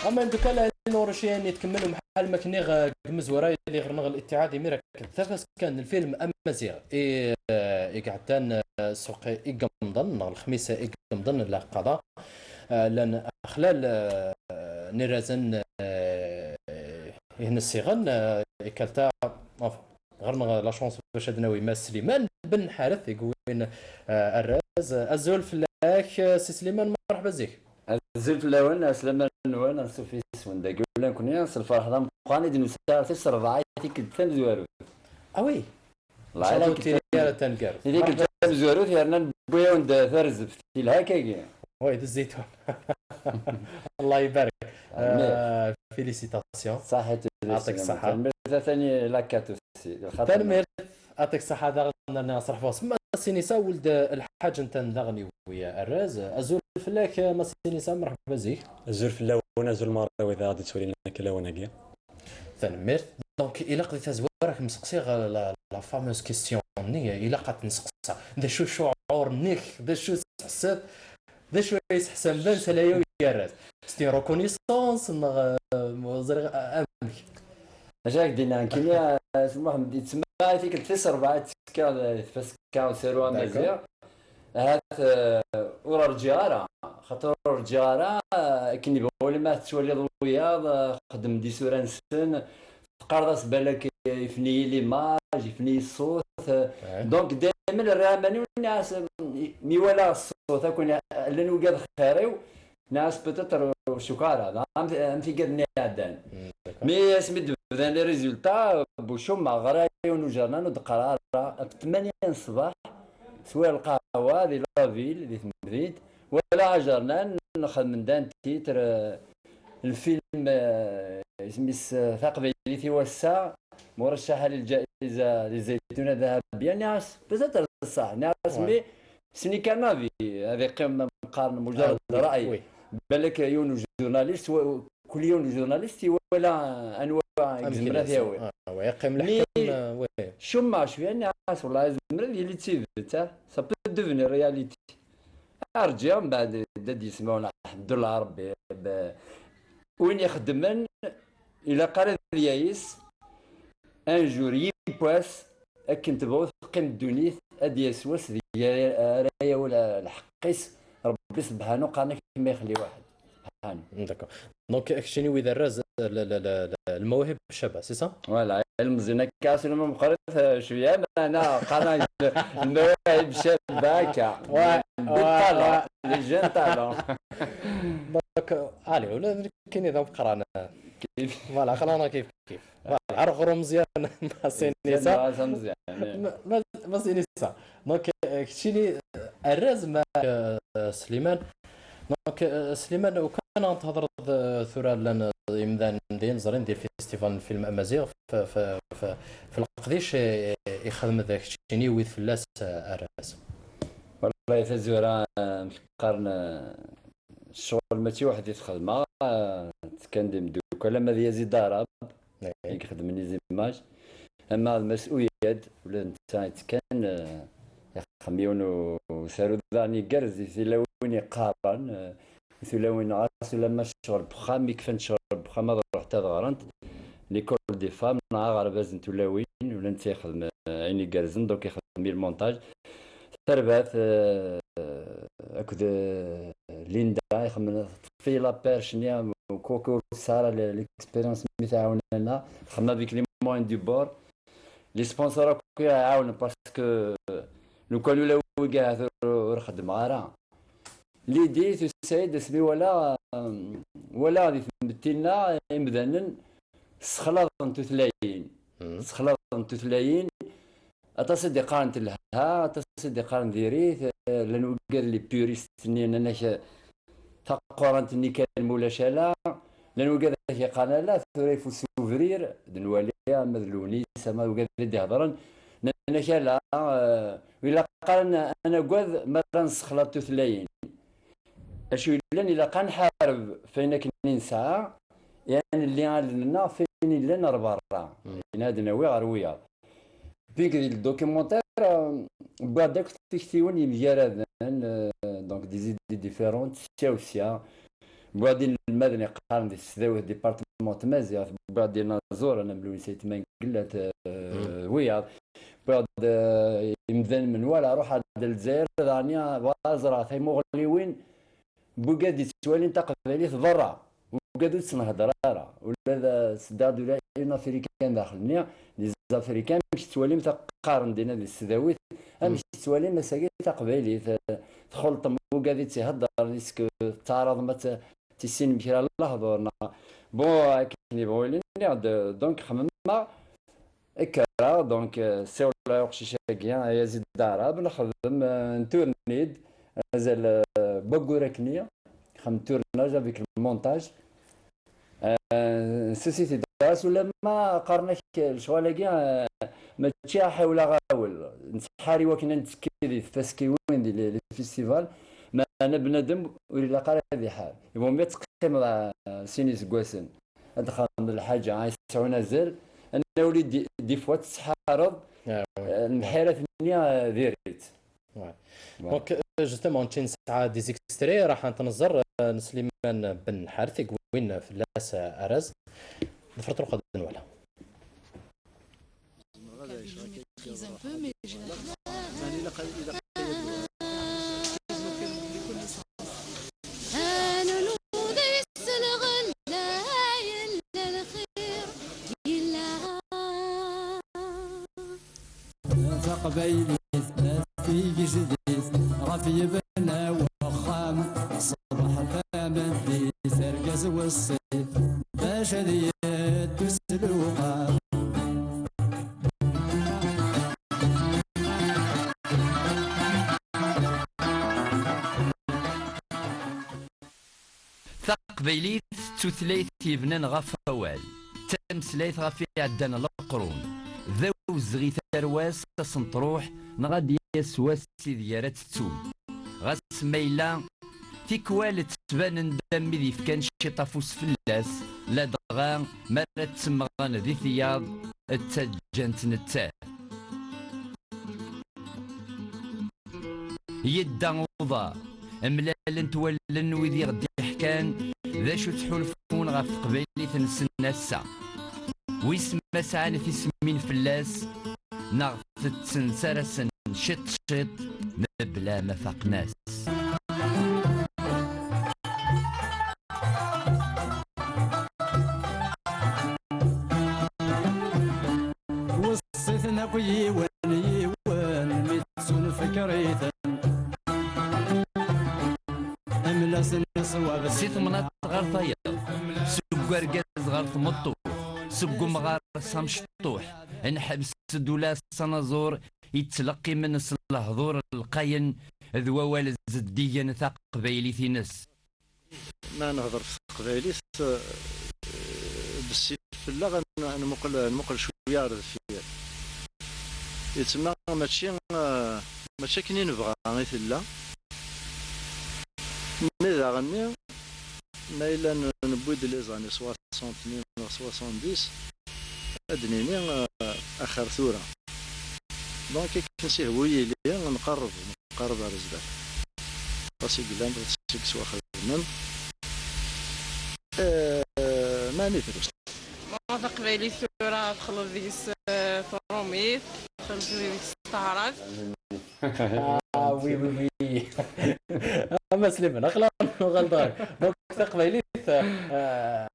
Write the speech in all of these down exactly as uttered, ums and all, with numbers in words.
Ama imdukal, Ɛli Nuṛuci, i tkemmel umḥal ma k-nniɣ, eh, deg umezwura i liɣer-nneɣ Al-Ittiḥad, imir-a akked tafaska n lfilm amaziɣ i, eh, i iɛeddan, eh, ssuq igemḍen, neɣ lexmis igemḍen n lɛeqqada, eh, llan axlal, eh, n irrazen, eh, ihnessiɣen, eh, ikalta, enfin, ɣer-neɣ la chance bac ad nawi Mass Sliman Ben Ḥaret, i yewwin, eh, arraz. Azul fell-ak, eh, Si Sliman, merḥba zik. Azul fell-awen, aslaman-nwen, ansuf yes-wen dagi ula nekkni, s lferḥ d ameqqran i d-nusa tis rebɛa i tikkelt tamezwarut. Ah oui. Ncallah ur tili ara taneggarut. I tikkelt tamezwarut yerna newwi-awen-d tarzeft, yelha akkagi. Oui, d zzitun. Allah ibarek. Amin. Euh, félicitations. Ṣaḥit. Yɛṭik ṣṣeḥḥa. Tanemmirt a Tani, la carte aussi. Tanemmirt. Yɛṭik ṣṣeḥḥa daɣen, nerna asraḥ ɣur-s Masinisa, weld Lḥaǧ n tan daɣen yewwi arraz. Azul fell-ak, Masinisa, merḥba zik. Azul fell-awen, azul merra wid ara ɣ-d-ittwalin akka lawan-agi. Tanemmirt. Donc, ilaq di tazwara ad kem-seqsiɣ la, la fameuse question-nni, ilaq ad tt-nseqsa. D acu ccuɛur-nnek, d acu tettḥesseḍ, d acu ay yesseḥsan Ben s aya i arraz? C'est une reconnaissance, neɣ, euh, ur ẓriɣ, euh, amek? Acu ara k-d-iniɣ, nekkini, a Si Muḥemmed, yettsemma i tikkelt tis rebɛa i d-tekka di tfaska usaru amaziɣ. D'accord. Ahat, eh, ur rǧiɣ ara, xaṭer ur rǧiɣ ara, eh, akken yebɣu wala ma tettwaliḍ wiyaḍ, eh, xeddmen-d isura-nsen, teqqareḍ-as balak, eh, ifen-iyi l'image, ifen-iyi ṣṣut, eh, donc daymen rriɣ iman-iw, nniɣ-as, eh, mi walaɣ ṣṣut akk, llan wigad xir-iw, nniɣ-as peut-être ur cukkeɣ ara, am, am tigad-nni iɛeddan. Hmm, d'accord. Mi asmi d-bdan les résultats, bucummeɣ ɣriɣ yiwen ujernan ur d-qqareɣ ara, ɣef tmanya n ṣṣbeḥ, swiɣ lqahwa di la ville, di temdint, walaɣ ajernan, xedmen-d un titre, euh, lfilm, euh, isem-is, euh, Taqbaylit i wass-a, muraccaḥa lil ǧaiza di Zaytuna Dahabya, nniɣ-as, peut-être d ṣṣeḥ, nniɣ-as, ouais, mais ce n'est qu'un avis, ad iqqim, qqaren, mujarrad, ah, oui, ra'y. Oui. Balak yiwen n journaliste, wa-, kul yiwen n journaliste iwala anwa i yezmer ad t-yawi. Ah, ouais, iqqim leḥkem, ah, ouais. Cummeɣ cwiya, nniɣ-as, wallah, yezmer ad yili d tidet, ah, ça peut devenir réalité. Rǧiɣ, mbeɛd ad d-yesma, wallah, ḥemdullah Rebbi, b-, win ixeddmen, ilaq ara ad yayes, un jour, yiwwas, akken tebɣu teqqim ddunit, ad d-yas wass deg ara, ara yawi le-, lḥeqq-is, Rebbi sebḥanu, qqaren-ak ma ixelli waḥed. Subḥanu. D'accord. Donc, keččini wid arraz, le-, le-, le-, le-, lmawahib ccaba, c'est ça? Voilà, ilmeẓyen akka, s lma meqqrit, eh, cwiya, meɛna qqaren-ak lmawahib ccaba akka. Ouais, des, ouais, talents, ouais. Des jeunes talents. Donc, allez, ula d nekkini d ameqqran. Kif. Voilà, xalana kif kif. Voilà, ar ɣur Meẓyan Masinisa. Meẓyan Masinisa. Donc, euh, keččini, euh, arraz ma, euh, Sliman. Donc, euh, Sliman, ukan ad thedreḍ, euh, tura llan, euh, imdanen din, ẓrin di festival n film amaziɣ, f, f, f, f leqdic, eh, ixdem da keččini wid fell-as, euh, arraz. Wallahi, tazwara, euh, qqaren, euh, ccɣel mačči weḥd-i t-xedmeɣ, eh, ttekkan-d imeddukkal, ama d Yazid Arab, eh, i ixedmen les images, ama d Mass Uyad, ula d netta yettekkan, eh, ixeddem yiwen u-, usaru daɣen igerrez i tilawin yeqqaren, eh, i tulawin ɣas ulamma ccɣel n wexxam, mi kfant ccɣel n wexxam ad ruḥent ad ɣrent, l'école des femmes, neɣ aɣerbaz n tulawin, ula d netta ixeddem, eh, ayen igerrzen, donc ixeddem i lmontaj. Tarbaɛt, eh, akked, eh, Linda, ixemmen teṭṭef-iyi la perche-nni, am koko ur tesɛi ara l-, l'expérience mi tɛawen-aneɣ, txemmem avec les moyens du bord. Les sponsors akk i aɣ-iɛawnen parce que, eh, lukan ula wigi ahat ur, ur xeddmeɣ ara. L'idée tusa-yi-d asmi walaɣ, eh, walaɣ di tmetti-nneɣ imdanen ssexlaḍen tutlayin. Mhm. Ssexlaḍen tutlayin, aṭas i d-iqqaren telha, aṭas i d-iqqaren diri-t, eh, llan wigad les puristes-nni, nnan-ak, eh, taqurant-nni kan ma ulac ala, llan wigad ak iqqaren ala, tura il faut s'ouvrir, d nwali, ama d Lewnis, ama d wigad i d-ihedren, nnan-ak ala, eh, ilaq ara n-, ad nagad mi ara nessexlaḍ tutlayin. Acu yellan, ilaq ad nḥareb f ayen akken i nesɛa, i ad nelli allen-nneɣ f ayen yellan ar berra, mm, ayen ad nawi ɣer wiyaḍ. Puis di le documentaire, euh, wwiɣ-d akk tiktiwin yemgaraden, euh, donc des idées différentes, sya u sya. Wwiɣ-d inelmaden iqqaren di tesdawit, département n tmaziɣt, wwiɣ-d inaẓuren am Lewnis Ayt Mengellat, eh, wiyaḍ. Wwiɣ-d, eh, imdanen menwala, ruḥeɣ-d ar Lezzayer, daɣen bɣiɣ ad ẓreɣ timuɣliwin n wigad yettwalin taqbaylit berra, wigad ur tt-nhedder ara, ula d, eh, seddaɣ-d ula un Africain daxel-nni, les Africains, amek tettwalim ta-, qqaren dinna di tesdawit, amek tettwalim ass-agi taqbaylit, eh, txulṭem wigad i tt-iheddren, est-ce que tettɛaraḍem ad tt-, tissinem kra n lehdur, neɣ? Bon, akken yebɣu yili, nniɣ-d, donc, xemmemeɣ, kkreɣ, donc, euh, ssiwleɣ i uqcic-agi, ay Azid Aɛrab, nexdem, euh, nturni-d azal, euh, n waggur akkenni, nexdem tournage avec le montage. Euh, nessusi-t-id ɣas ulamma qqaren-ak lecɣal-agi, euh, mačči aḥiwel aɣawel, nettḥari wakken ad nettekki di tfaskiwin, di les, les festivals, meɛna bnadem ur ilaq ara ad iḥar. Iwumi ad teqqimeḍ, euh, sin iseggasen, ad d-xedmeḍ lḥaǧa ay yesɛun azal, anna uli di, di fois tettḥareḍ, Ah, oui. Euh, lemḥirat-nni, euh, diri-tt. Ouais. Ouais. Donc, euh, justement, nečči nesɛa des extraits, raḥ ad nẓer, euh, n Sliman Ben Ḥert, i yewwin fell-as, euh, arraz. Ḍefret lqed ad nwala. Prise un peu, mais j'ai la Taqbaylit a tigejdit ɣef yebna wexxam, ṣṣbeḥ tameddit argaz weṣṣif bac ad yeddu s lewqam. Taqbaylit d tutlayt yebnan ɣef wawal, d tameslayt ɣef iɛeddan leqrun, d awezɣi tarwa-s ad sen-truḥ, neɣ ad d-yas wass ideg ara tt-ttun. Ɣas ma yella, tikwal ttbanen-d am wid yefkan ciṭ afus fell-as, ladɣa mi ara ttemmɣen di tiyaḍ, ttaǧǧan-tt nettat. Yedda uḍar, mlalen-t wallen wid i ɣ-d-iḥkan d acu ttḥulfun ɣef teqbaylit-nsen ass-a. Wis ma sɛan tismin fell-as, neɣ tetten s ara-sen ciṭ ciṭ, mebla ma faqen-as. Weṣṣiten akk yiwen yiwen, mi ttunfekkṛiten. Am lasen ṣṣwab si temnaḍt ɣer tayeḍ, seg urgaz ɣer tmeṭṭut, seg umɣar s amecṭuḥ, nḥebbes-d ula s anaẓur yettleqqimen s lehdur lqayen d wawal zeddigen taqbaylit-ines. Ma nehder ɣef teqbaylit, eh, bessif fell-aɣ ad n-, ad nmuqel, ad nmuqel cwiya ar deffir. Yettma mačči, eh, mačči akken i nebɣa i tella. Nnidaɣ-nni, ma yella n-, newwi-d les années soixante neɣ soixante-dix, ad d-nini, eh, axir tura. Donc, akken s ihwu yili, nqerreb, nqerreb ar zdat. Aṭas i yellan, aṭas i yettwaxedmen. Eh, mani drus. Ma taqbaylit tura texleḍ deg-s, eh, trumit, texleḍ deg-s taɛrabt. Ah, oui, oui, oui. Ama Sliman, aql-aɣ nuɣal-d ɣer. Donc, taqbaylit, eh,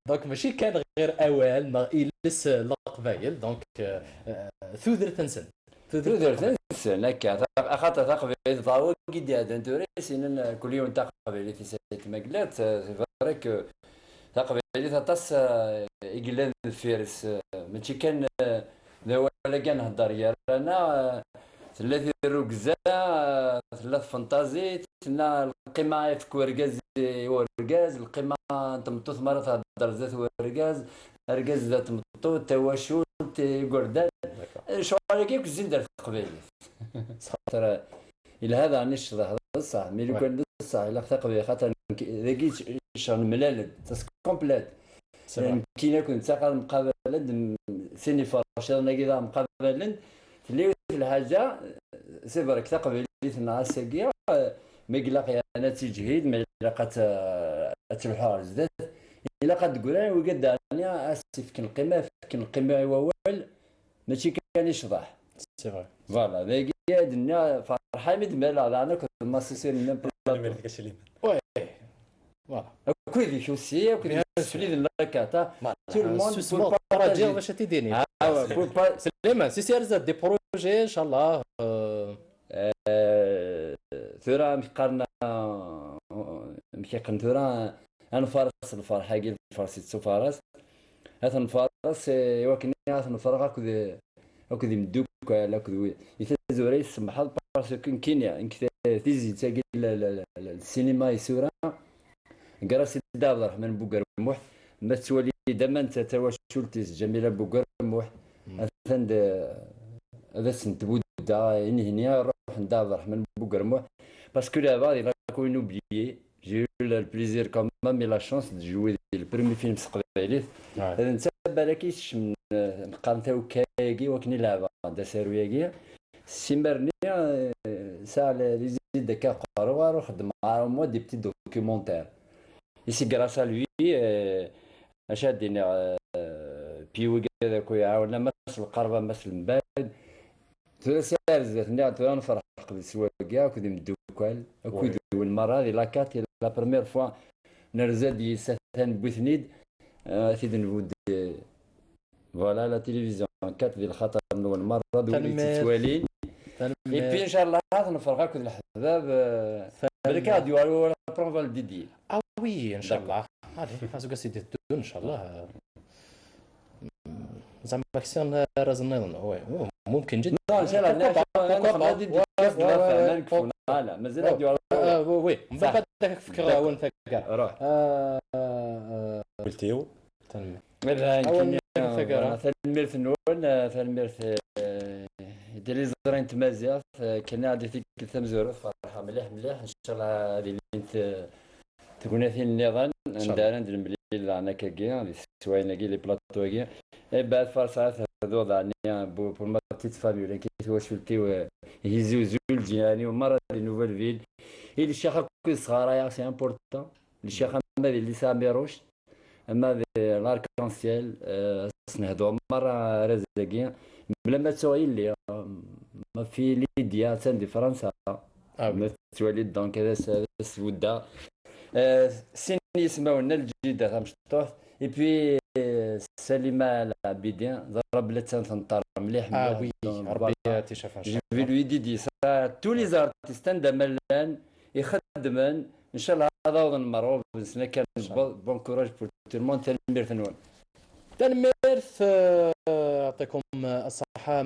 donc, mačči kan ɣir awal, neɣ iles, eh, leqbayel, donc, eh, eh, tudert-nsen. Tudert-nsen, akka, ta-, axaṭer taqbaylit, d wagi i d-iɛeddan tura, i s-yennan, eh, kul yiwen taqbaylit-is ay tmaglat, eh, c'est vrai que taqbaylit aṭas, eh, i yellan deffir-s, eh, mačči kan, eh, d awal-agi ad nhedder gar-aneɣ, eh, tella tirrugza, eh, tella tfenṭazit, tella lqima ifek urgaz i urgaz, lqima n tmeṭṭut mi ara thedder zdat urgaz, argaz zdat tmeṭṭut, tawacult, igerdan. D'accord. Eh, lecɣal-agi akk zzin-d ar teqbaylit. Xaṭer, eh, yelha daɣen i ccḍeḥ, d ṣṣeḥ, mi lukan d ṣṣeḥ, ilaq taqbaylit, xaṭer nekk, dagi ccɣel nemlal-d, c'est complet. C'est vrai. Nekkini akked netta qqaren mqabalen-d, m-, sin iferciḍen-agi daɣen mqabalen-d, tella yiwet lḥaǧa, c'est vrai que taqbaylit-nneɣ ass-agi, eh, ma ilaq yeɛni ad tiǧhid, ma ilaq ad t-, ad telḥu ɣer zdat. Ilaq ad d-grin wigad daɣen ad s-ifken lqima, fken lqima i wawal, mačči kan i ccḍeḥ. C'est vrai. Voilà, dagi ad d-nniɣ ferḥeɣ imi d-mlaleɣ daɣen akked Mass Sirina plateau. Tanemmirt-ik a Sliman. Ouais. Voilà. Akked-k aussi, akked Bien sûr. Sfeliden la carte, hein. Voilà. Tout le monde pour partager. Ah ouais, pour pas... Sliman, si c'est des projets, inchallah. Euh, tura amek qqaren, amek qqaren tura, ad nfares lferḥ-agi, lferḥ si tsufaras. Ad t-nfares, eh, i wakken ad t-nefreɣ akked, akked imeddukkal, akked wi-, i tazura yessemḥeḍ, parce que nekkini, nekk t-, tizit-agi, l-, l-, l-, l-, ssinima isura, grâce i Dda Ɛebderreḥman Bugermuḥ, ma tettwali d aman d tawacult-is Ǧamila Bugermuḥ, atan d, ad asent-buddeɣ inihni, ruḥ n Dda Ɛebderreḥman Bugermuḥ, parce que là-bas, il a connu oublié. J'ai eu le plaisir quand même et la chance de jouer le premier film s teqbaylit. Ouais. D netta balak i yescemmen, eh, meqqaren tawekka-agi wakken i leɛbeɣ d asaru-agi. Simarni, eh, sɛiɣ les idées akka aqerru, ar xeddmeɣ ara au moins des petits documentaires. Et c'est grâce à lui, eh, acu ad d-iniɣ, eh, puis wigad akk iɛawen ama s lqerb ama s lmebɛid. Tura si ar zdat nniɣ tura nferḥ qbel s wagi akked imeddukkal, akked win merra di la carte, la première fois nerza-d yis atan wwiten-id, eh, ad t-id-nbudd, eh, voilà, la télévision quatre di lxaṭer-nwen merra d win i tt-ittwalin. Et puis, inchallah, ad nferḥ akked leḥbab, eh, belka ad yuɣal wawal après on va le dédier. Ah oui, inchallah. Allez, aseggas i d-iteddun, inchallah. زعما كسيان راز النيضن، وي، وي، ممكن جدا. Non, inchallah, pourquoi pas, pourquoi pas. Ouais, ouais, ouais, ouais. Voilà, مازال غادي يعرف. آه، وي، وي. من بعد هكاك فكر وين فكر. روح. آه، آه، آه. قلتيو؟ تنمي. Tanemmirt-nwen, eh, tanemmirt, eh, i tiliẓri n tmaziɣt, eh, kan ad d-tikkelt tamezwarut, ferḥeɣ mliḥ, mliḥ. Inchallah ad ilint, eh, tegnatin nniḍen, anda ara d-nemlil daɣen akkagi, di teswayin-agi, les plateaux-agi. Ebɛed farṣa ad hduɣ daɣen, eh, bu-, pour ma petite famille, ula d twacult-iw, eh, Tizi Uzzu, lǧiran-iw merra di Nouvelle Ville. I lecyax akk i sɣarayeɣ, c'est important. Lecyax ama di Lisa Amirouche, ama di l'arc-en-ciel, eh, ad sen-hduɣ merra arraz-agi. Mebla ma ttuɣ yelli, eh, ma fi Lydia, attan di Fransa. Ah oui. Ma tettwali-d, donc, ad as-, ad as-buddeɣ. Eh, sin yismawen, Lǧida tamecṭuḥt, et puis, eh, Salima Labidi, ẓriɣ belli attan tenṭer mliḥ, ah mliḥ, oui, donc, Rebbi voilà. Ad tt-icaf, inchallah. Je vais lui dédier ça à tous les artistes, anda ma llan, ixeddmen, inchallah, ad awḍen merɣub, nesna kan. Inchallah. Bon, bon courage pour tout le monde, tanemmirt-nwen. Tanemmirt, eh, يعطيكم الصحة.